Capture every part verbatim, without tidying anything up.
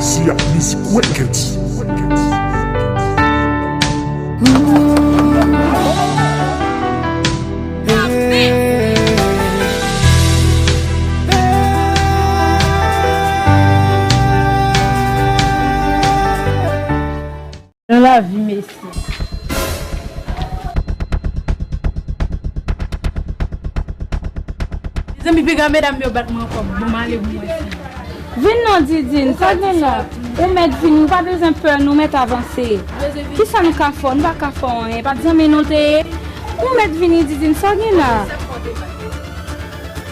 Sou Yak Music Records. Nan lavi, mesye. Mezanmi, piga medam yo bat mwen ankò. Bon, m ale pou mwen. Vin non, Didine, sa gen la? Ou mèt vini, nou pa bezwen pè, nou mèt avanse. Kisa nou ka fè? Nou pa ka fè anyen. Pa t zanmi nou te ye? Ou mèt vini, Didine, sa gen la?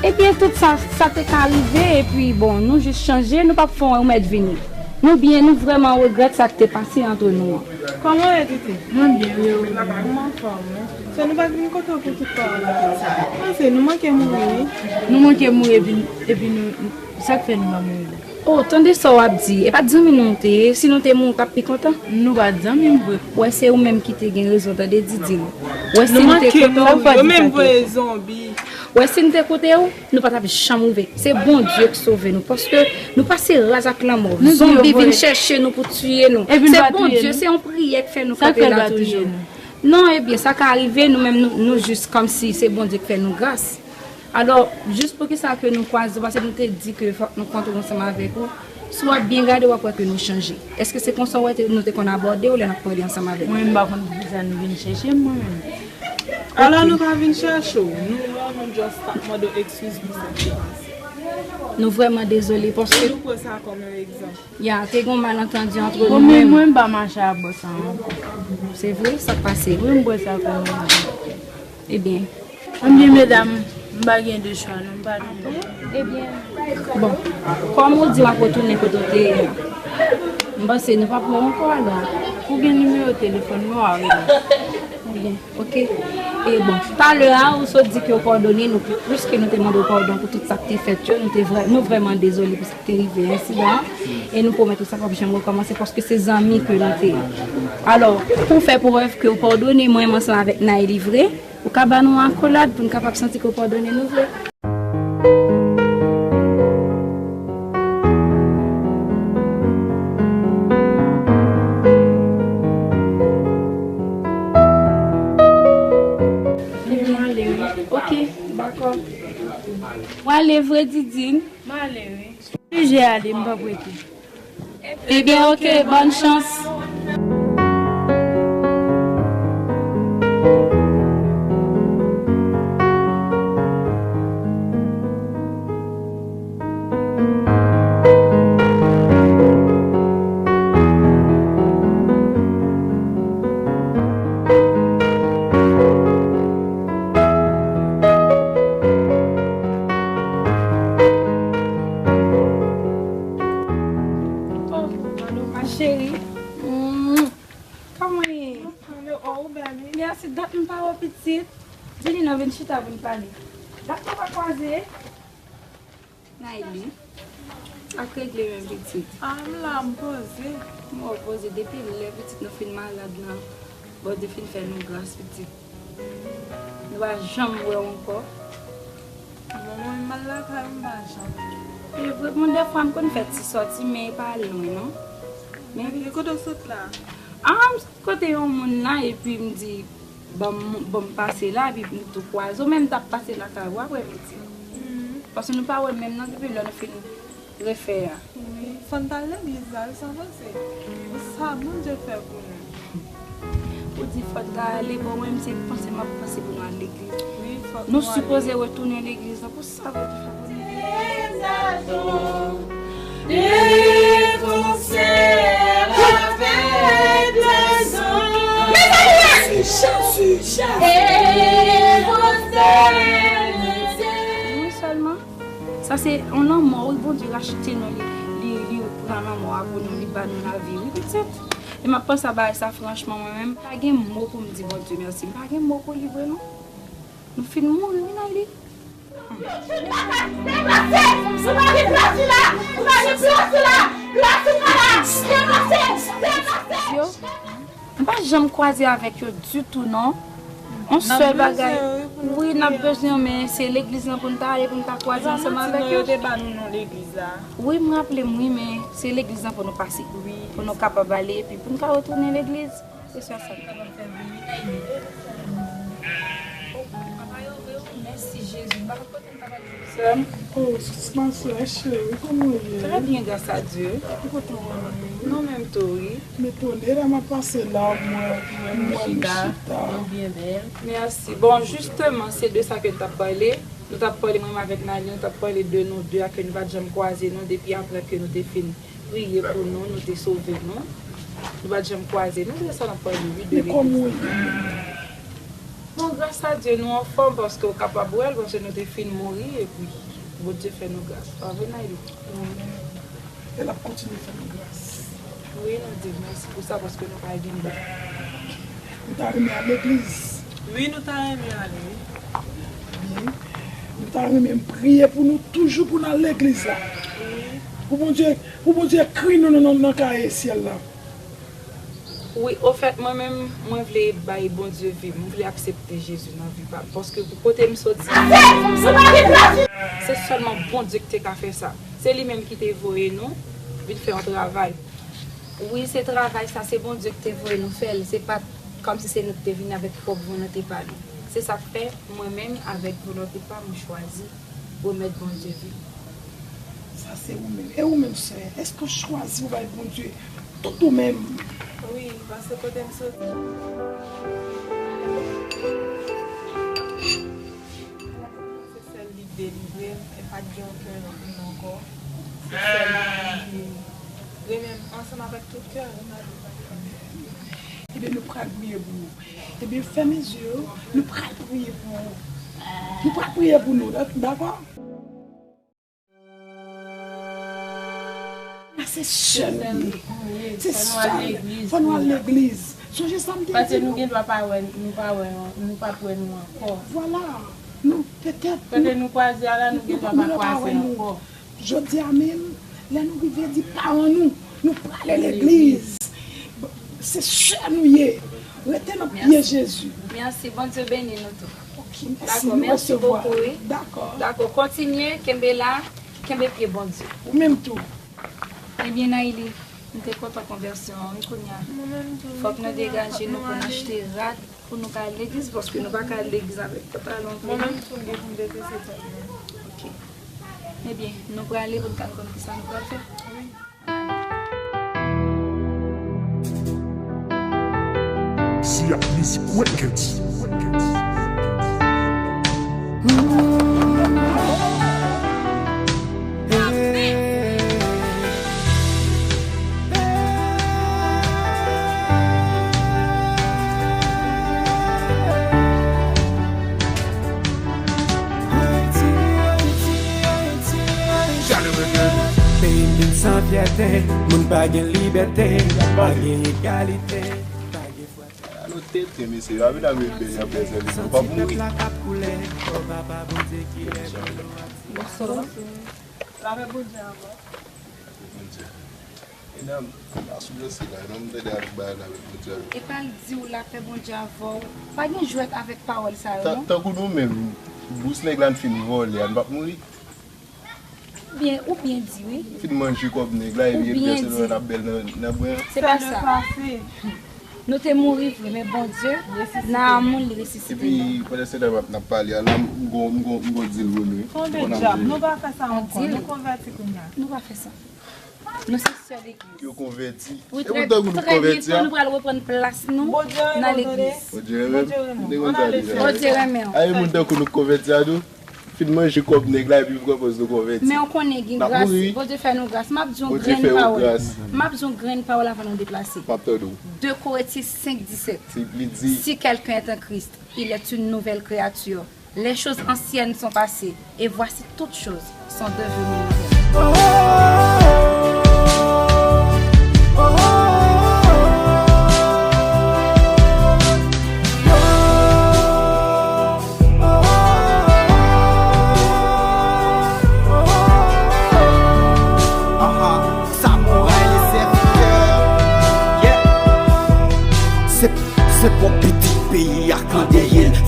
Ebyen, tout sa, sa te ka rive, epi bon, nou jis chanje, nou p ap fè anyen, ou mèt vini. Nou byen, nou vrèman regrèt sa k te pase antre nou an. Kòman w ye, Titi? Mwen byen, wi, wi. Mwen anfòm, wi. So, nou pa t vin kote w pou tout pawòl anpil sa. Panse, nou manke mouri, wi. Nou manke mouri, epi, epi nou, sa k fè nou pa mouri la? Oh, tande sa w ap di. E pa t zanmi nou te ye. Si nou te mouri, w t ap pi kontan. Nou pa t zanmi m vre. Wè, se ou menm ki te gen rezon, tande, Didine. Wè, si nou te koute w, yo menm voye zonbi. Wè, si nou te koute w, nou pa t ap janm rive. Se Bondye ki sove nou, paske nou pase raz ak lanmò. Zonbi vin chèche nou pou tiye nou. Se Bondye, se yon priyè k fè nou kanpe la toujou. Non, ebyen, sa ka rive, nou menm, nou, nou jis kòmsi se Bondye k fè nou gras. Alò, jis poukisa ke nou kwaze, paske nou te di ke fòk nou kontre ansanm avèk ou. Si w ap byen gade, w ap wè ke nou chanje. Èske se konsa w wè te, nou te konn abòde w lè n ap pale ansanm avèk ou? Mwen menm, m pa konn poukisa nou vin chèche m, mwen menm. Alò, nou pa vin chèche w. Nou wè w, nou just t ap mande w ekskiz pou sa k te pase. Nou vrèman dezole, paske nou pran sa kòm yon egzanp. Ya, te gen yon malantandi antre nou menm. Bon, men mwen, m pa mache ak bòs la ankò. Se vre, sa k pase? Wi, m pran sa kòm egzanp. Ebyen. Ebyen, medam, m pa gen de chwa, non, m pa gen de chwa. Ebyen, bon, kòm ou di w ap retounen kote w te ye a, m panse nou p ap wè w ankò alò. Ou gen nimewo telefòn mwen, w a rele m. Ebyen, oke. E bon, talè a, ou sot di ke w padone nou, pliske nou te mande w padon pou tout sa k te fèt yo, nou te vrè-, nou vrèman dezole pou sa k te rive ensidan an, e nou pwomèt ou sa p ap janm rekòmanse, paske se zanmi ke nou te ye. Alò, pou fè prèv ke w padone mwen, m ansanm avèk Nayli vre, ou ka ba nou akolad pou n kapab santi ke w padone nou vre? Mwen ale, wi. Oke, dakò. Ou ale vre, Didine? Mwen ale, wi. Oblije ale, m p ap rete. Ebyen, oke, bòn chans. Oh, Manoka cheri. Mm. Kòman w ye? Mwen pale, oh, ou bèl, wi. Mèsi, dat m pa wè w, pitit. Vini non, vin chita pou n pale. Dat nou pa kwaze. Nayli, sa k regle menm, pitit? A, m la, m poze. M wè w poze depi lè pitit nou fin malad la. Bondye fin fè nou gras, pitit. Nou pa janm wè w ankò. Bon, mwen menm, m al lakay ou, m pa janm vini. E vre, bon, dèfwa m konn fè ti sòti, men e pa lwen, non. Men e kote w sot la? A, m sot kote yon moun la, epi m di, ban m, ban m pase la, epi m tou kwaze w, men m t ap pase lakay ou aprè midi. Paske nou pa wè menm non depi lè nou fin refè a. Wi, fò n t al legliz la, wi, sa w panse? Sa Bondye fè pou nou. Ou di fò n t al ale, bon, mwen, m se panse m ap panse pou nou al legliz. Wi, fòk nou sipoze retounen legliz la pou sa Bondye fè pou nou. Non sèlman, sa se yon lanmò, wi, Bondye rachte nou, li, li, li pran lanmò a pou nou, li ba nou lavi, wi, pitit. E m ap panse a bagay sa, franchman, mwen menm, m pa gen mo pou m di Bondye mèsi. M pa gen mo pou li vre, non. Nou fin mouri, wi, Nayli. Yo, m pa janm kwaze avèk yo ditou, non. On sèl bagay. Wi, n ap bezwen, men se legliz lan pou n ta ale, pou n ta kwaze ansanm avèk yo. Yo te ba nou non legliz la. Wi, m raple m, wi, men se legliz lan pou nou pase. Pou nou kapab ale, epi pou n ka retounen legliz. Se sèl sa. Papa yo, yo, mèsi Jezi. M pa konn kote m ta pral jwenn sè m. Oh, sispann sè cheri, kòman w ye? Trè byen, gras a Dye. Ou kontan wè m? Non, menm tou, wi. M etone lè m ap pase la, m wè, m wè nou chita. Nou byen bèl. Mèsi. Bon, jisteman, se de sa ke n t ap pale. Nou t ap pale, mwen menm avèk Nali, nou t ap pale de nou de a ke nou pa t janm kwaze, non, depi apre ke nou te fin priye pou nou, nou te sove nou. Nou pa t janm kwaze, nou, se sa n ap pale, wi, de legliz. Men kòman w ye? Bon, gras a Dye, nou anfòm paske w kapab wè l, paske nou te fin mouri, epi Bondye fè nou gras. Pa vre, Nayli? E l ap kontinye fè nou gras. Wi, nou di mèsi pou sa, paske nou pa gen dwa. Ou ta renmen al legliz? Wi, nou ta renmen ale, wi. Byen. Nou ta renmen m priye pou nou toujou pou n al legliz la. Wi. Pou Bondye, pou Bondye ekri nou nan, nan, nan kaye syèl la. Wi, ofèt, mwen menm, mwen vle bay Bondye vi m, mwen vle aksepte Jezi nan vi pa m, paske pou kote m soti, se sèlman Bondye ki te ka fè sa. Se li menm ki te voye nou vin fè yon travay. Wi, se travay sa, se Bondye ki te voye nou fè l, se pa t kòmsi se nou ki te vini avèk pwòp volonte pa nou. Se sa k fè, mwen menm, avèk volonte pa m, mwen chwazi remèt Bondye vi m. Sa se ou menm. E ou menm, sè, èske w chwazi pou bay Bondye tout ou menm? Wi, paske kote m soti, se sèl li k delivre m, e pa t gen okenn lòt moun ankò. Se sèl li ki renmen m ansanm avèk tout kè m. Ebyen, nou pral priye pou ou. Ebyen, fèmen zye w, nou pral priye pou ou. Nou pral priye pou nou, dak-, dakò? Se sè nou ye. Se sè. Fò nou al legliz. Sonje sa m te di nou. Paske nou gen dwa pa wè, nou pa wè, nou pa t wè nou ankò. Vwala. Nou, petèt, kote nou kwaze a la, nou gen dwa pa kwaze ankò. Jodi a menm, lè nou rive di paran nou, nou prale legliz. Se sè nou ye. Rete nan pye Jezi. Mèsi. Bondye beni nou tou. Ok, mèsi. Dakò, nou mèsi resevwa. Bokou, wi. Dakò. Dakò, kontinye, kenbe la, kenbe pye Bondye. Ou menm tou. Ebyen, Nayli, m te kontan konvèsyon an, wi, kounye a. Mwen menm tou, wi, kounye a, fòk nou degaje nou pou n achte rad. Pou nou ka al legliz, paske nou pa ka al legliz avèk pantalon tou. Mwen menm tou, m gen pou m deplase tèt mwen. Ok. Ebyen, nou prale pou n ka konn kisa nou pral fè. Wi. Siya Music Records. Peyi m vin san fyète, moun pa gen libète, pa gen egalite, pa gen fratènite. Alo tete, mesye, yo ap vin ap met bèl nan pèsè li, nou p ap mouri. Bonswa. Lapè Bondye avè w. Bondye. Medam, pa sou dosye la, non, m tande ak bagay la, met Bondye avè w. E pa l di w lapè Bondye avè w. Pa gen jwèt avèk pawòl sa yo, non. Tankou nou menm, bous nèg la n fin vòlè a, n p ap mouri? Ou byen, ou byen di, wi. Fin manje kòb nèg la, epi n ap bèl nan, nan bwen an. Se pa sa. Nou te mouri vre, men Bondye, nan amou l, li resisite nou. Epi, pandan se tan n ap pale a la, m gon, m gon, m gon dil pou nou. Tonbe dyab, nou pa fè sa ankò, nou konvèti kounye a. Nou pa fè sa. Nou se sè legliz. Yo konvèti. Wi, trè, trè byento, nou pral reprann plas nou nan legliz. Bondye renmen w. Bondye renmen w. Aye, moun tankou nou konvèti a tou. Fin manje kòb nèg la epi pran pòz nou konvèti. Men w konnen gen gras, Bondye fè nou gras. M ap di yon grenn pawòl. M ap di yon grenn pawòl avan nou deplase. M ap tande w. De Korentyen senk disèt. Li di, si quelqu'un est en Christ, il est une nouvelle créature. Les choses anciennes sont passées, et voici toutes choses sont devenues nouvelles. Samouray le sèvitè. Yeah. Se, se pwòp pitit peyi a k andeye l.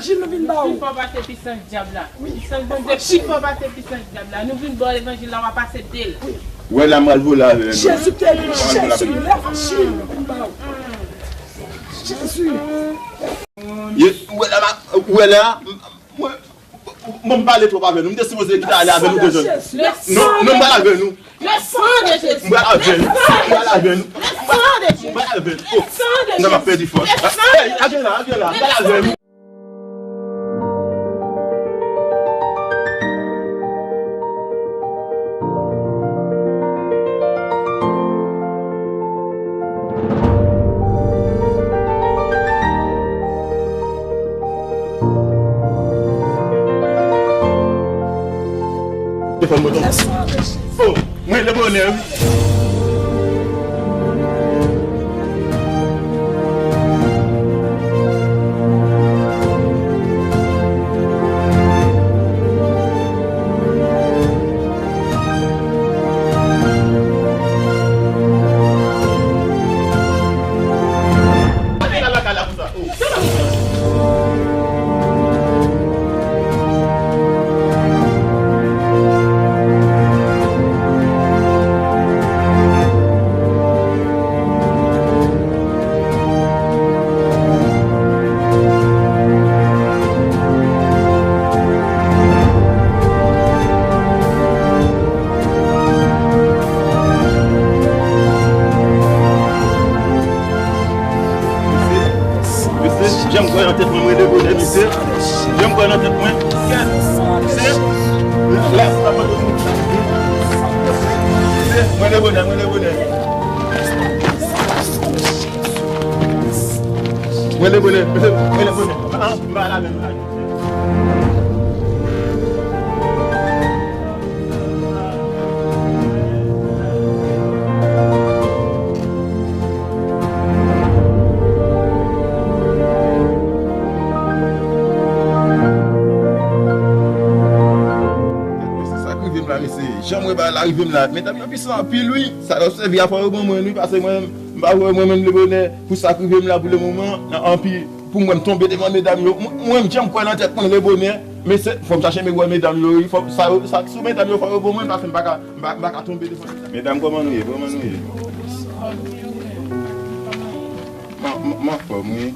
levanjil nou vin ba ou. Pi fò pase pisans dyab la. Wi. Pisans Bondye pi fò pase pisans dyab la. Nou vin ba w levanjil la, w a pase de l. Wi. Wè la, m pral vole avè nou. Jezi te di, Jezi, levanjil nou vin ba ou. Jezi. Ye, wè la, ma- wè la, m- mwen, mwen m pale twòp avè nou. M te sipoze kite ale avè nou de jèn. Non, non, m pral avè nou. Le sang de Jésus. M pral avè nou. M pral avè nou. Le sang de Jésus. M pral avè nou. Oh, m ap pèdi fòs. Hey, a gen la, a gen la. M pral avè nou. Telefòn mwen tonbe. Oh, mwen le bonè, wi. Mesye, mesye, jan m kwè nan tèt mwen, mwen le bonè, mesye. Jan m kwè nan tèt mwen, mesye. La, mesye, mwen le bonè, mwen le bonè. Mwen le bonè, mesye, mwen le bonè. Ah, M pa la menm la. Mesye, sa k rive m la, mesye. Jan m wè bagay la rive m la. Medam yo pisan anpil, wi. Sa yo sèvi a fò yo ban mwen, wi, paske mwen, m pa wè mwen menm le bonè pou sa k rive m la pou le moman. Anpi, pou mwen, m tonbe devan medam yo. Mwen, mwen, m janm kwè nan tèt mwen le bonè. Men se, fò m chache men wè medam yo, wi. Fò, sa yo, sa k sou medam yo, fò yo ban mwen, paske m pa ka, m pa, m pa ka tonbe devan medam. Medam, kòman nou ye? Kòman nou ye? M, m, m anfòm, wi.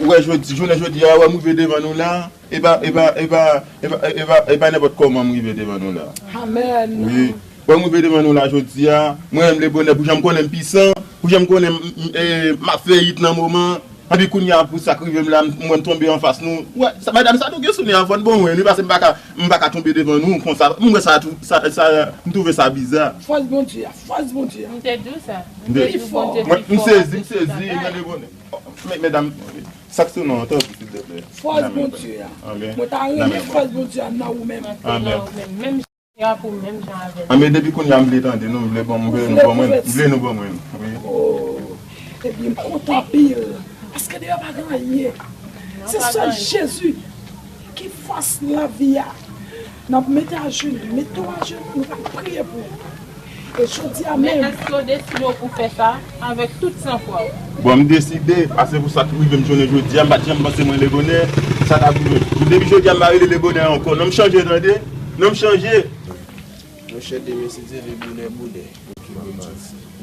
Ou wè jodi, jounen jodi a, wè m rive devan nou la. E pa, e pa, e pa, e pa, e pa, e pa nenpòt kòman m rive devan nou la. Amèn. Wi. Bon, m rive devan nou la jodi a. Mwen menm le bonè, pou jan m konnen m pisan, pou jan m konnen m, m, e, m ap fè it nan moman. Anpi kounye a pou sa k rive m la, m, mwen tonbe anfas nou. Wè, sa, medam, sa nou gen sou nou an, fò n bon mwen, wi, paske m pa ka, m pa ka tonbe devan nou konsa. M wè sa tou, sa, sa, m twouve sa biza. Fòs Bondye a, fòs Bondye a. M te di w sa. M te di w Bondye pi fò. Mwen, m sezi, m sezi, men le bonè. Men, medam, sa k sou non an, tanpri, silvouplè. Fòs Bondye a. Amèn. Mwen ta renmen fòs Bondye a nan ou menm. Amèn. Menm jan pou menm jan avè l. Amèn, depi kounye a m vle tande nou, m vle bon, m vle nou bon mwen, m vle nou bon mwen. Wi. Oh, ebyen, m kontan anpil. Paske deyò pa gen anyen. Se sèl Jezi ki fòs lavi a. N ap mete ajenou, mete w ajenou, nou pral priye pou ou. E jodi a menm. Men èske w deside w pou fè sa avèk tout sanfwa w? Bon, m deside, paske pou sa k rive m jounen jodi a, m pa t janm panse mwen le bonè, sa t ap rive m. Depi jodi a, m pa rele le bonè ankò. Non, m chanje, tande. Non, m chanje. Monchè, demen, si Dye vle, bonè, bonè.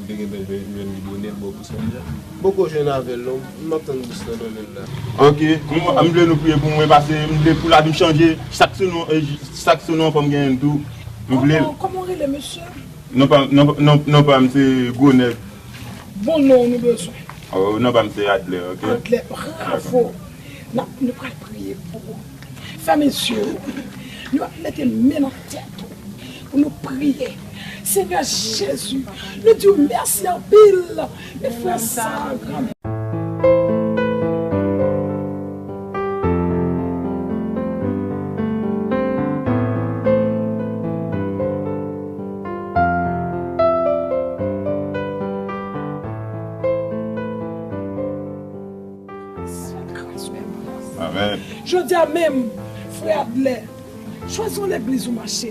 Ou te gentan jwenn, jwenn li bonè bò pou sèn jan? Poko jwenn avè l non, m ap tann bous nan nan men l la. Ok, m, m vle nou priye pou mwen, paske m vle pou lavi m chanje. Sa k sou non, e, sa k sou non, fò m genyen l tou. M vle l. Kòman, kòman w rele, mesye? Non pa, non, non, non pa m se Gwo Nèg. Bon non nou bezwen. Oh, non pa m se Adler, ok? Adler, bravo. N ap, nou pral priye pou ou. Fèmen zye w. Nou ap mete men nan tèt ou pou nou priye. Senyè Jezi, nou di w mèsi anpil. Men frè sa a, granmè. Amèn. Jodi a menm, frè Adler, chwazi yon legliz ou mache.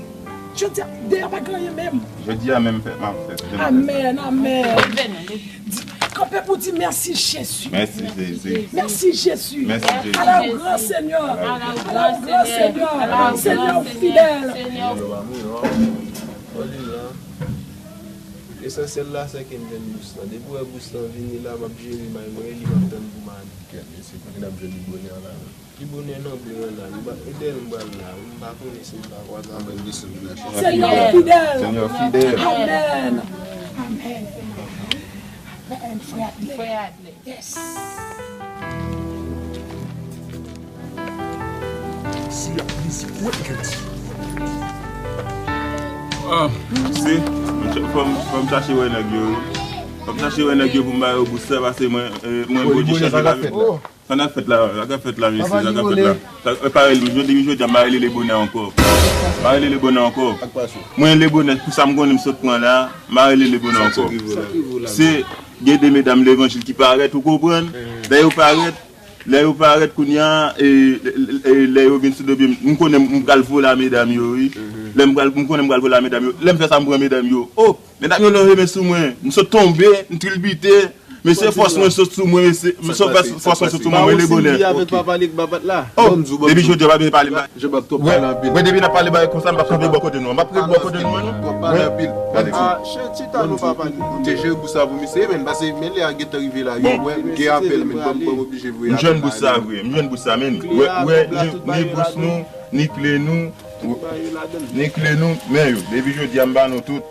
Jodi a, deyò pa gen anyen menm. Jodi a menm fèt, m ap fèt. Amèn, amèn. Di, kanpe pou di mèsi, Jezi. Mèsi, Jezi. Mèsi, Jezi. Mèsi, Jezi. Ala w gran, Senyè. Ala w gran, Senyè. Senyè, w fidèl. Esansyèl la, se ke m jwenn bous lan. Depi w wè bous lan vini la, m ap jere may mwen, li m ap tann pou m ale. Kèt, mesye, kote n ap jwenn li bonè la? Li bonè nan bwen an la. Li pa, e dèyè l m pral la. M pa konnen si m pa kwaze avè l. Senyè fidèl. Senyè fidèl. Amèn. Amèn. Amèn, frè Adler. Frè Adler. Yes. Si y ap mizik wè kèt. Ah, si, m ch-, fò m, fò m chache wè nèg yo, wi. Fò m chache wè nèg yo pou m ba yo bous sa, paske mwen, eh, mwen Bondye chanje lavi m. Sa n ap fèt la, sa k ap fèt la, mesye, sa k ap fèt la. Sa, eh, pa rele m, jodi, jodi a, m pa rele le bonè ankò. M pa rele le bonè ankò. Mwen le bonè, pou sa m konnen m sot pran la, m pa rele le bonè ankò. Se gen de medam levanjil ki parèt, ou konprann? Lè yo parèt, lè yo parèt kounye a, e, e, e, lè yo vin sou do pye m, m konnen m pral vole a medam yo, wi. Lè m pral, m konnen m pral vole a medam yo. Lè m fè sa, m pran medam yo. Oh! Medam yo leve men sou mwen. M sot tonbe, m tilbite. Mesye, fòs mwen sot sou mwen, mesye. Fòs mwen sot sou mwen, mwen le bonè. Oh, depi jodi a, pa vin pale m. Wè, depi n ap pale bagay konsa, m p ap kanpe bò kote nou an. M p ap kanpe bò kote nou an, non. Wè, gade. Ou te jere bous sa pou misye, men, paske men lè a gentan rive la, yo wè, gen apèl, men, ban m, ban m oblije voye apèl la. M jwenn bous sa vre, m jwenn bous sa, men. Wè, wè, ni, ni bous nou, ni kle nou, ni kle nou, men yo. Depi jodi a, m ba nou tout.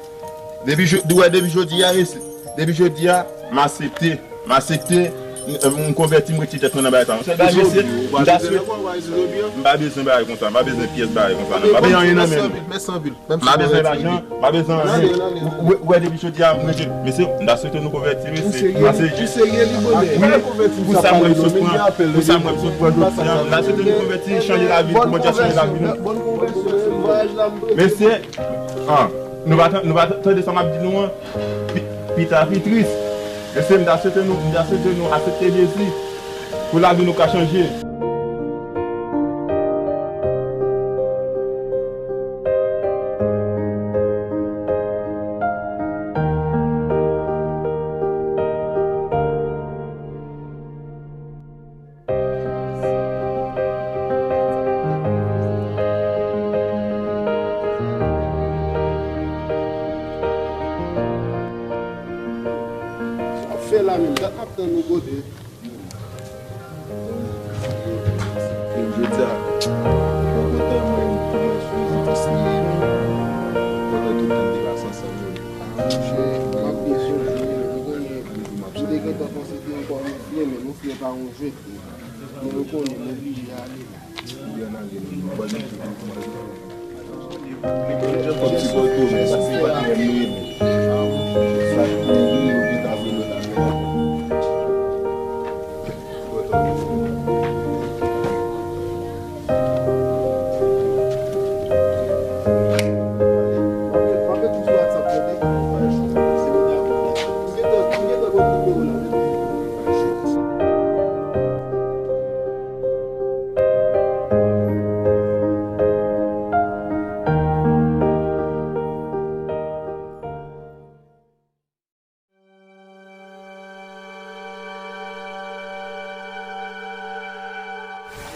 Depi jo-, wè, depi jodi a, mesye. Depi jodi a, m aksepte. M aksepte. M, m konvèti, m retire tèt mwen nan bagay sa. Yon sèl bagay, mesye, m ta swete, m pa bezwen bagay konsa, m pa bezwen pyès bagay konsa, non. M pa bezwen anyen nan men nou. M pa bezwen lajan, m pa bezwen anyen. Ou, ou, ou wè depi jodi a, m rete, mesye, m ta swete nou konvèti, mesye. Pase jis. Wi, pou sa m wè m sot pran, pou sa m wè m sot pran jodi a, m ta swete nou konvèti, chanje lavi nou, Bondye chanje lavi nou. Mesye, ah, nou pa tan-, nou pa tande sa m ap di nou an. Pi, pita pi tris. Mesye, m ta swete nou, m ta swete nou aksepte Jezi pou lavi nou ka chanje. Sa ap fè la menm, dat m ap tann nou kote. E jodi a, mwen kontan mwen pou mwen jwenn vizit ou serye nou. Kontan tout tan n te pase ansanm yo. Monchè, m ap byen sonje, ou konnen, nou te gentan konsidere kòm nou fyè, men nou fyè pa yon jwèt. Men ou konnen, m oblije ale la.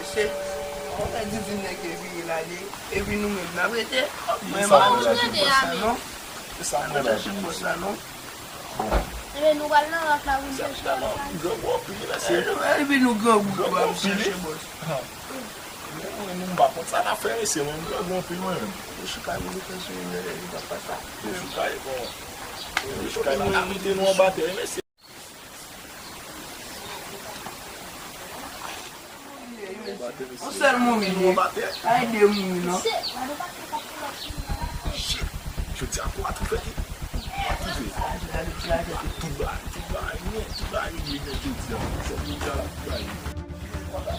Mesye, kontan Didine ke vire l ale, epi nou menm n ap rete. Mwen pa konn sa non. Pa konn sa non. Enben, nou pral nan rak la pou n chèche bòs la. Grangou anpil wi mesye. Epi nou grangou tou ap chèche bòs. Men mwen menm m pa konn sa n ap fè mesye, mwen m grangou anpil mwen menm. Yo chita vin fè sou yon lè li pa fè sa. Yo chita e bon. Yo chita e pa ka mete nou anba tè mesye. Yon sèl mouri li ye. Pa gen de mouri non. Shit. Jodi a kou a tou fèt. Kou a tou fèt. Tout bagay, tout bagay nèt, tout bagay regle nèt jodi a. Sèl jodi a la tout bagay.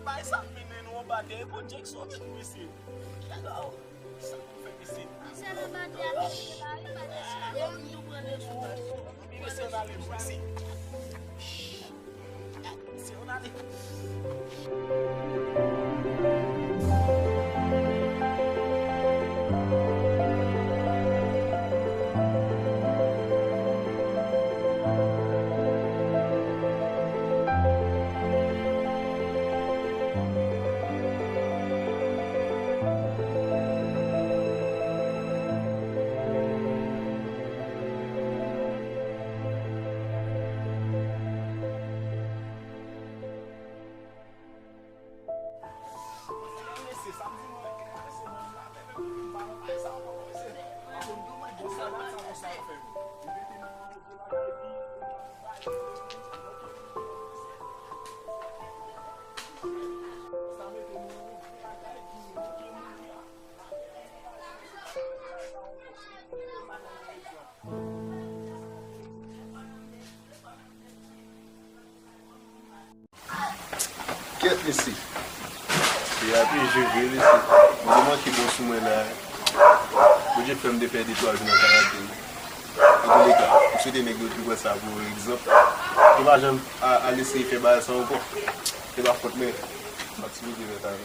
Bay sa m mennen nou anba tè, e Bondye k sove nou, mesye. Gade w, sa pou fè, mesye. Mesye, anba tè a, mesye, pa ri, pa deside. Yo, nou pran leson, mesye. Mesye, ann ale, mesye. Mesye, ann ale. Kèt, mesye. Peyi a pi je vre, mesye. Mwen te manke bon sou mwen la. Bondye fè m te pèdi twa jou nan karate. Antouleka, m swete nèg yo tou pran sa pou egzanp. Yo pa janm a- al eseye fè bagay sa ankò. Se pa fòt mwen. M ap sipoze fè sa.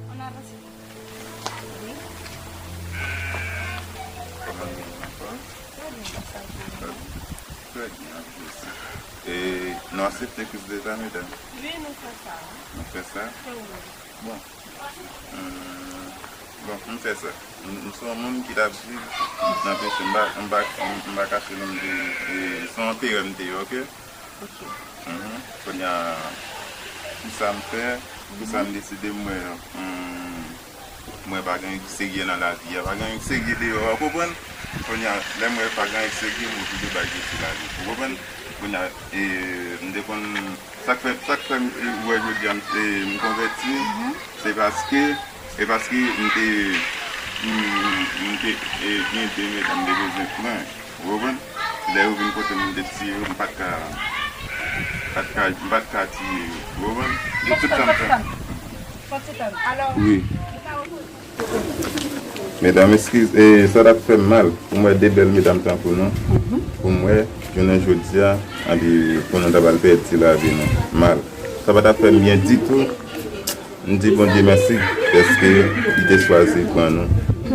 On avanse. Trè byen, trè byen, mèsi. E, nou aksepte Kris deja, medam? Wi, nou fè sa. Nou fè sa? Wi. Bon. Hmm, bon, m fè sa. M, m se yon moun ki t ap viv nan peche. M pa, m pa, m, m pa kache non m te, e, se yon erè m te ye, oke? Oke. Mhm. Kounye a, pou sa m fè, pou sa m deside, m wè, hmm, m wè pa gen yon ki serye nan lavi a, pa gen yon ki serye deyò a, w konprann? Kounye a, lè m wè pa gen yon ki serye, m oblije bay Jezi lavi, w konprann? Kounye a, e, m te konn Sa k fè, sa k fè m, e, ou wè jodi a m, e, m konvèti, se paske, se paske m te, m, m te, e, gen de medam m te bezwen pran. Ou konprann? Lè yo vin kote m, m te tiye yo, m pa t ka, pa t ka, m pa t ka tiye yo. Ou konprann? De tout sa m fè. Wi. Medam, eskize, e, sa t ap fè m mal pou m wè de bèl medam tankou nou, pou m wè jounen jodi a, anpi pou nou ta pral pèdi lavi nou mal. Sa pa t ap fè m byen ditou. M di Bondye mèsi dèske li te chwazi pran nou.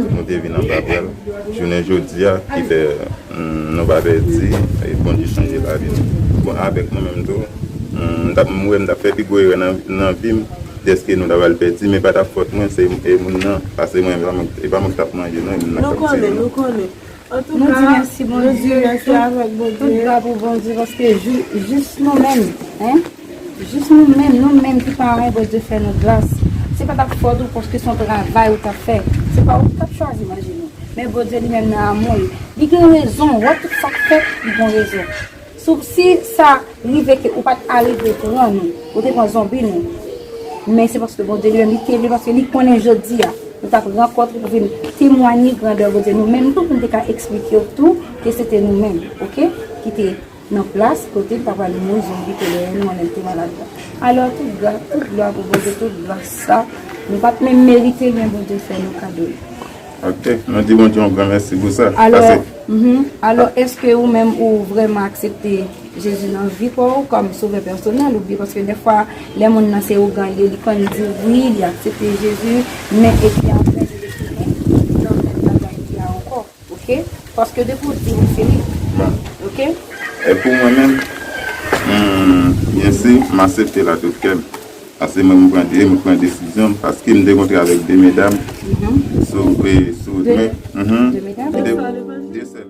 Nou te vin anba bra l. Jounen jodi a, ki fè, mm, nou pa pèdi, e Bondye chanje lavi nou. Bon, avèk mwen menm tou, mm, m t ap, m wè m t ap fè pi gwo erè nan, nan vi m. Dèske nou ta pral pèdi, men pa t ap fòt mwen, se e moun nan, paske mwen, e pa mwen, e pa mwen ki t ap manje, non, e moun nan k t ap tiye nou. Nou konnen, nou konnen. Antouka, nou di mèsi Bondye, tout glwa pou Bondye, paske jis nou menm, en, jis nou menm, nou menm ki paran, Bondye fè nou gras. Se pa t ap fòt ou, paske se yon travay ou t ap fè. Se pa ou ki t ap chwazi manje nou. Men Bondye li menm nan amou l, li gen rezon, wè tout sa k fèt, li gen rezon. Sou, si sa rive ke ou pa t arive pran nou, ou te pran zonbi nou, men se paske Bondye li menm li te vle, paske li konnen jodi a, nou t ap rankontre pou vin temwanye grandè Bondye. Nou menm tou, pou n te ka eksplike w tou ke se te nou menm, oke, ki te nan plas kote l ta pral mouri zonbi ke lè nou ann te malad la. Alò, tout glwa, tout glwa pou Bondye, tout glwa sa Nou pa t menm merite l, men Bondye fè nou kado l. Ok, nou di Bondye yon gran mèsi pou sa. Alò, Pase. Mhm. Alò, èske ou menm ou vrèman aksepte Jezi nan vi pa w kòm sovè pèsonèl ou byen? Paske dèfwa, lè moun nan se ougan l ye, li konn di wi, li aksepte Jezi, men epi apre, li retounen nan menm bagay li a ankò. Ok? Paske depi w di ou se li. Bon. Ok? E pou mwen menm, hmm, byen si, m aksepte l a tout kè m. Paske mwen, m pran, e mwen pran desizyon m, paske m te kontre avèk de medam Mhm. sou, e, sou De, men, mhm, de medam? de, de sè.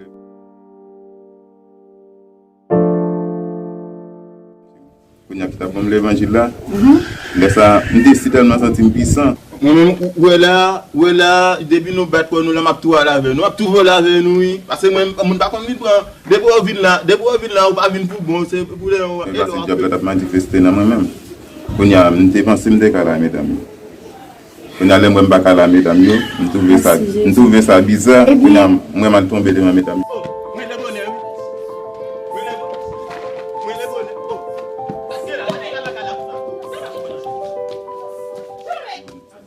Kounye a ki t ap ban m levanjil la. Mhm. Lè sa, m te si tèlman santi m pisan. Mwen menm, ou, ou wè la, ou wè la, depi nou bat kò nou la, m ap toujou al avè nou. M ap toujou al avè nou, wi. Paske mwen, moun pa konn vin pran. Depi w vin la, depi w vin la, ou pa vin pou bon, se pou lè yon Mwen panse dyab la t ap manifeste nan mwen menm. Kounye a, m te panse m te ka la, medam. Kounye a, lè m wè m pa ka la medam yo, m twouve sa, Mèsi, Jezi. m twouve sa biza. Ebyen Kounye a, m wè m al tonbe devan medam yo.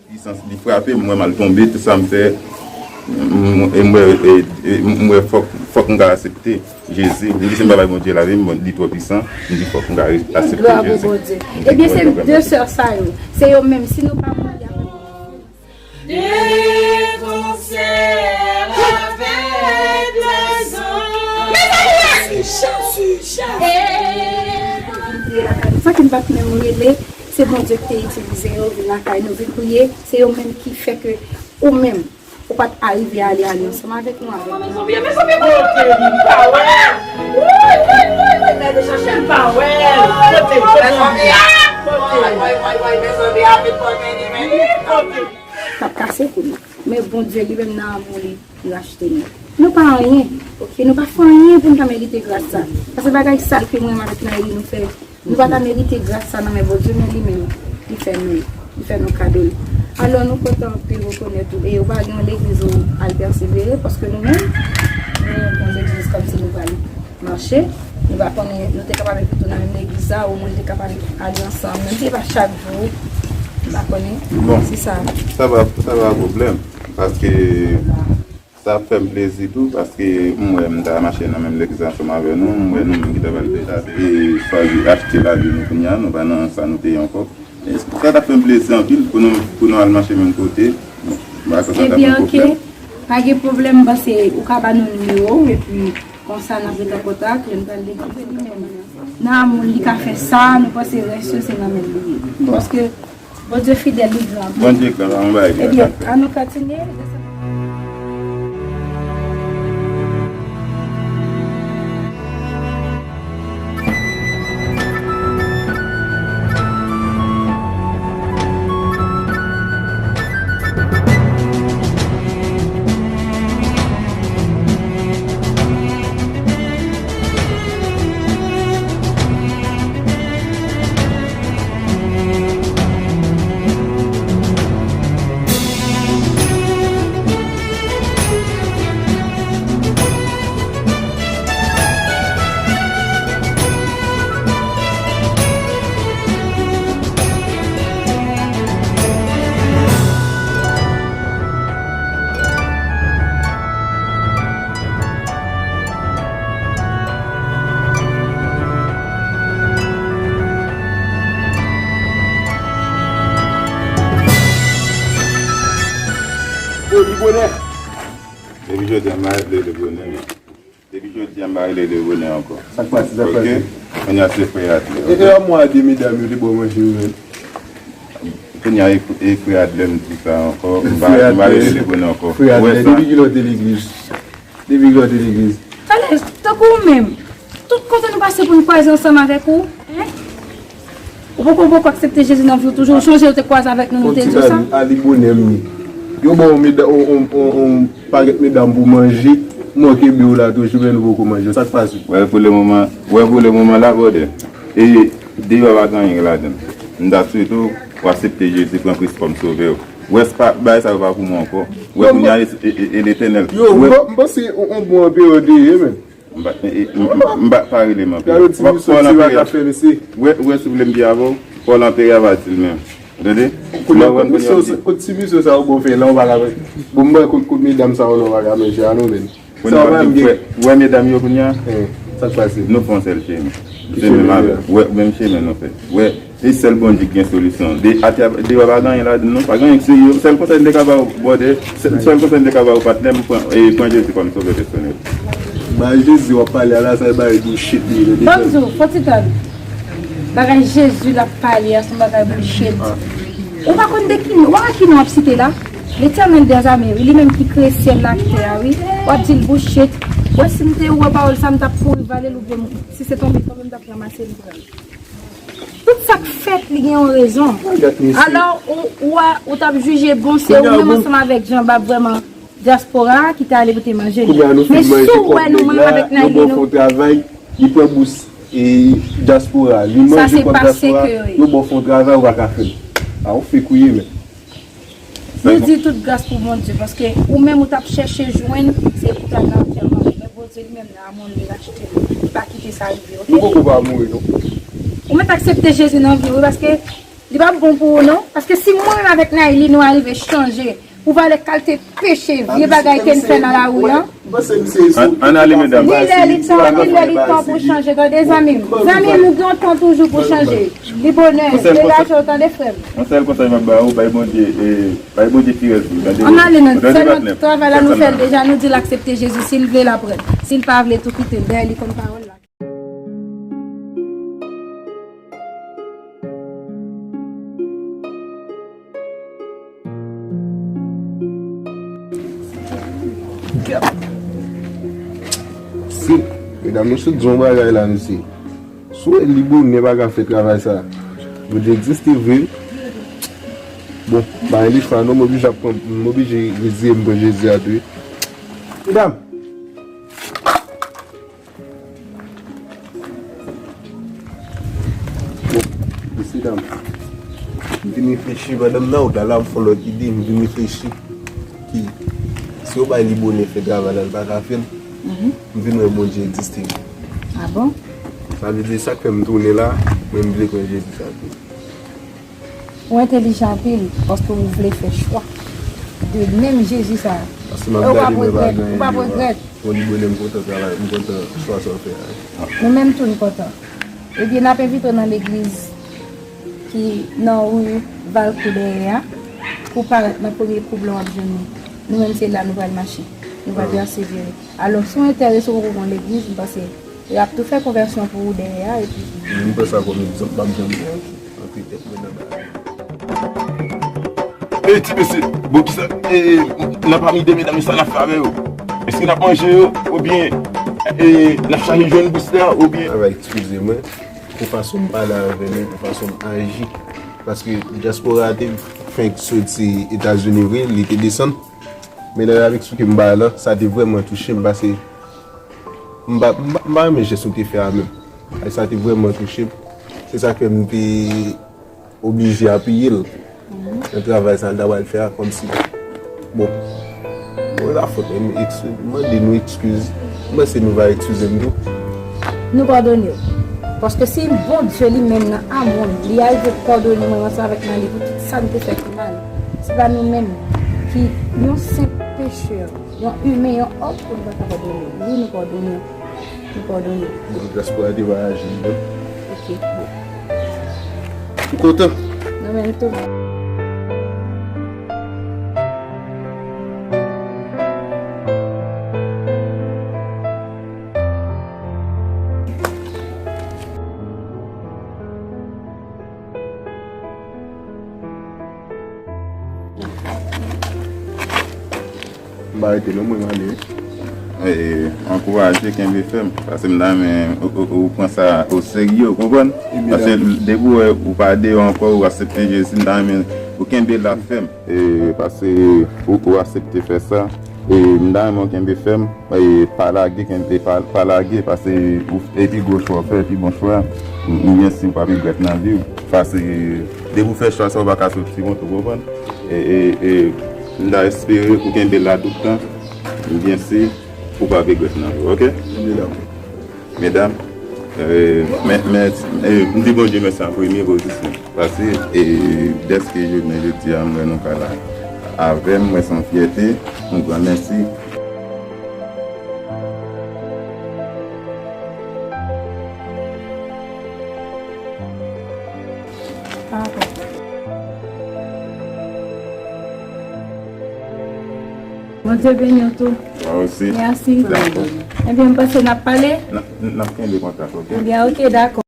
Pisans li frape m, m wè m al tonbe, tout sa m fè, m, e m wè, e, e, m wè fòk, fòk m ka aksepte. Jezi, m di si m pa bay Bondye lavi m, bon, li twò pisan, m di fòk m ka re-, aksepte Glwa pou Jezi. Bondye. M di Ebyen, se Bondye de sè sa yo. Se yo menm, si nou pa mouri avèk Bondye. De konsè avèk lèzanj. Sa ki m pa t menm rele, se Bondye ki te itilize yo, vin lakay nou, vin priye, se yo menm ki fè ke ou menm, Ou pa t arive ale, ale ansanm avèk nou, avèk nou. Mezanmi, mezanmi, kote li? M pa wè l. Woy, woy, woy, woy, mèt chache m pa wè l. Kote, kote li? Kote? Kote? N ap kase kou nou. Men Bondye li menm nan amou li, li rachte nou. Nou pa anyen, ok? Nou pa fè anyen pou n ta merite gras sa. Paske bagay sal ke mwen menm avèk Naïli nou fè, Nou pa ta merite gras sa nan men Bondye, men li menm, li fè nou, li fè nou kado l. Alò, nou kontan anpil rekonèt ou, e ou pa gen yon legliz ou al pèsevere, paske nou menm, nou yon bon legliz kòmsi nou pral mache, nou pa konnen, nou te ka pa mèt pito nan menm legliz la, omwen nou te ka pa mèt ale ansanm, menm si se pa chak jou, m pa konnen Bon, si sa. sa pa, sa pa pwoblèm, paske Sa ap fè m plezi tou, paske m wè m ta mache nan menm legliz ansanm avè nou, m wè nou menm ki ta pral fè sa, e chwazi achte lavi nou kounye a, nou pa nan sa nou te ye ankò. E sa t ap fè m plezi anpil pou nou, pou nou al mache menm kote. Bon, m pa kwè sa t ap Ebyen, yon ok. pwoblèm. Pa gen pwoblèm, m panse ou ka ba nou nimewo w, epi konsa n ap ret an kontak, lè n pral legliz, li menm. Nan moun li ka fè sa, nou panse rès yo se nan men l li ye. Bon. Paske Bondye fidèl, li gran. Bondye gran, pa yon bagay ki pa Ebyen, ka fèt. Ann nou kontinye. Depi jodi a, m pa rele Lebonè. Depi jodi a, m pa rele Lebonè ankò. Sa k pase, sa k pase? Ok? Kounye a se frè Adler. E, e, a mwa de medam yo te ba w manje yo menm? Kounye a, e, e frè Adler m di sa ankò. M pa, m pa rele Lebonè ankò. Frè Adler, depi kilè w te legliz? Depi kilè w te legliz? Talè, tankou ou menm. Tout kote nou pase pou n kwaze ansanm avèk ou, en? Ou poko, poko aksepte Jezi nan vi w toujou? Ou chonje ou te kwaze avèk nou, nou te di w sa? Yon ti lavi, a li bonè m ye. Yo ba w meda-, on, on, on, on pakèt medam pou manje, mwen kenbe w la toujou, men nou poko manje. Sa k pase? Wè, pou le moman, wè, pou le moman la, brother. E deyò pa gen anyen ladan l. M ta swete w, w aksepte Jezi, pran Kris kòm sovè w. Wè, se pa, bagay sa yo pa pou mwen ankò. Wè, kounye a, e, e, e, e Letènèl. Yo, m pa, m panse on, on bon anperè w te ye, men. M pa, e, e, m, m, m pa, pa rele m anperè. Gade ti misye, ti va ka fè, mesye. Wè, wè, si w vle m byen avè w, Pòl Anperè a va di l menm. Tande? Kounye a, kote misyon sa, kote ti misyon sa yo bon fè la, ou pa ka fè. Bon, mwen, kote, kote medam sa yo la, ou pa ka manje a non, men. Kounye a, w ap di, wè, wè medam yo kounye a? Eh, sa k pase? Nou fè yon sèl chemen. Ki chemen menm? Wè, menm chemen nou fè. Wè, e sèl Bondye ki gen solisyon. De, atè, deyò pa gen anyen ladan, non. Pa gen anyen ki serye. Sèl konsèy m te ka ba w, brother, sèl, sèl konsèy m te ka ba w, patnè m, pran, e, pran Jezi kòm sovè pèsonèl. Ba Jezi w ap pale a la, sa e bay bullshit li ye. Ban m di w, fò ti tann. Bagay Jezi l ap pale a, se yon bagay bullshit. Ou pa konn de ki, ou pa konn ki non w ap site la? Letènèl dèzame, wi, li menm ki kreye syèl la ak tè a, wi. W ap di l bullshit. Wè, si m te wè pawòl sa, m t ap kouri vale l, oubyen si se tonbe, tonbe, m t ap ranmase l, pran l. Tout sa k fèt, li gen yon rezon. Alò, ou, ou, a, ou t ap jije, bon, se ou menm ansanm avèk Jean Bab vrèman dyaspora a ki te ale pote manje. Men si w wè nou menm avèk Nayli, nou. Li pran bous, e, dyaspora. Li manje kòb dyaspora. Yo ba w fè yon travay, ou pa ka fè l. A, ou fèk ou ye, men. Nou di tout gras pou Bondye, paske ou menm ou t ap chèche jwenn, se pou ta nan antèman. Men Bondye li menm nan amou li rachte l. Li pa kite sa rive, oke? Nou poko pa mouri, non. Ou mèt aksepte Jezi nan vi w, wi, paske li p ap bon pou ou, non. Paske si mwen menm avèk Nayli, nou arive chanje, pou valè kalite peche, vye bagay ke n fè nan lari a. Ann ale, medam. Li lè, li tan, li lè, li tan pou chanje, tande, zanmi m. Zanmi m, ou gen yon tan toujou pou chanje. Li bonè, degaje w, tande, frè m. Yon sèl konsèy m ap ba ou, bay Bondye, e, bay Bondye ti rès li, tande. Ann ale, non, sèlman travay la nou fè l deja, nou di l aksepte Jezi, si l vle, l ap rèd. Si l pa vle, tou kite l, dèyè li konn pawòl la. Si, medam, nou sot di yon bagay la, mesye. Si w wè li bonè pa ka fè travay sa, Bondye egziste vre. Bon, ba li fwa non, m oblije ap pran, m oblije reziye m pran Jezi a tou. Medam, bon, mesye dam, m vin reflechi pandan m nan wout la, la m fè yon lòt ide, m vin reflechi ki si yo bay li bonè fè travay la, l pa ka fè l. M vin wè Bondye egziste. A bon? Sa vle di sa k fè m tounen la, mwen m vle kwè Jezi sa tou. Ou entèlijan anpil, paske ou vle fè chwa de menm Jezi sa a. Paske m ap gade mwen pa gen yon ide. Bon, li bonè, m kontan travay, m kontan chwa sa w fè a. Nou menm tou n kontan. Ebyen, n ap envite w nan legliz ki nan ri Valcourt dèyè a, pou w parèt nan premye koub la w ap jwenn nou. Nou menm se la nou pral mache. Nou pral pèsevere. Alò, si w enterese w poko gon legliz, m panse y ap tou fè konvèsyon pou ou dèyè a, epi. M pran sa kòm egzanp, m ap janm antre tèt mwen nan bagay. Ey, ti mesye, bon, kisa, e, nan pami de medam yo, sa n ap fè avè yo? Èske n ap manje yo, oubyen, e, n ap chache jwenn bous la, oubyen? Travay, eskize mwen, pou fason m pale avè nou, pou fason m aji. Paske dyaspora a te fenk soti Etazini vre, li te desann. Men lè l ap eksplike m bagay la, sa te vrèman touche m, paske m pa, m pa, m pa renmen jès ou te fè a menm. E sa te vrèman touche m. Se sa k fè m te oblije apiye l nan travay sa l ta pral fè a, kòmsi, bon, bon, la fòt mwen, m eks-, m mande nou eskiz. M panse nou va eskize m tou. Nou padone w. Paske si Bondye li menm nan amou l, li arive padone mwen ansanm avèk Nayli pou tout sa n te fè ki mal, se pa nou menm ki yon senp pechè, yon imen, yon òm, pou nou pa ka padone w. Wi, nou padone w. Nou padone w. Bon, dyaspora te va aji, non? Ok. Bon. Ou kontan? Nou menm tou. M pa rete non, mwen, m ale wi. E, ankouraje, kenbe fèm. Paske m ta renmen ou, ou, ou pran sa o serye, ou konprann? Paske depi w wè ou pa deyò ankò, ou aksepte Jezi, m ta renmen ou kenbe la fèm. E, paske ou, ou aksepte fè sa. E, m ta renmen ou kenbe fèm. E, pa lage, kenbe, pa, pa lage, paske ou, epi gwo chwa w fè, epi bon chwa, m, m byen si ou p ap regrèt nan vi w. Paske depi w fè chwa sa, ou pa ka soti kont ou, konprann? E, e, e, m ta espere ou kenbe la tout tan. M byen si ou p ap regrèt nan vi w, oke? Medam, E, men, men, e, m di Bondye mèsi an premye pou jis mwen. Paske, e, dèske jounen jodi a, m wè nou ka la avè m, mwen se yon fyète, yon gran mèsi. Bondye beni w tou. Mwen osi. Mèsi. Dakò. Ebyen, m panse n ap pale. N ap, n ap kenbe kontak, oke? Ebyen, oke, dakò.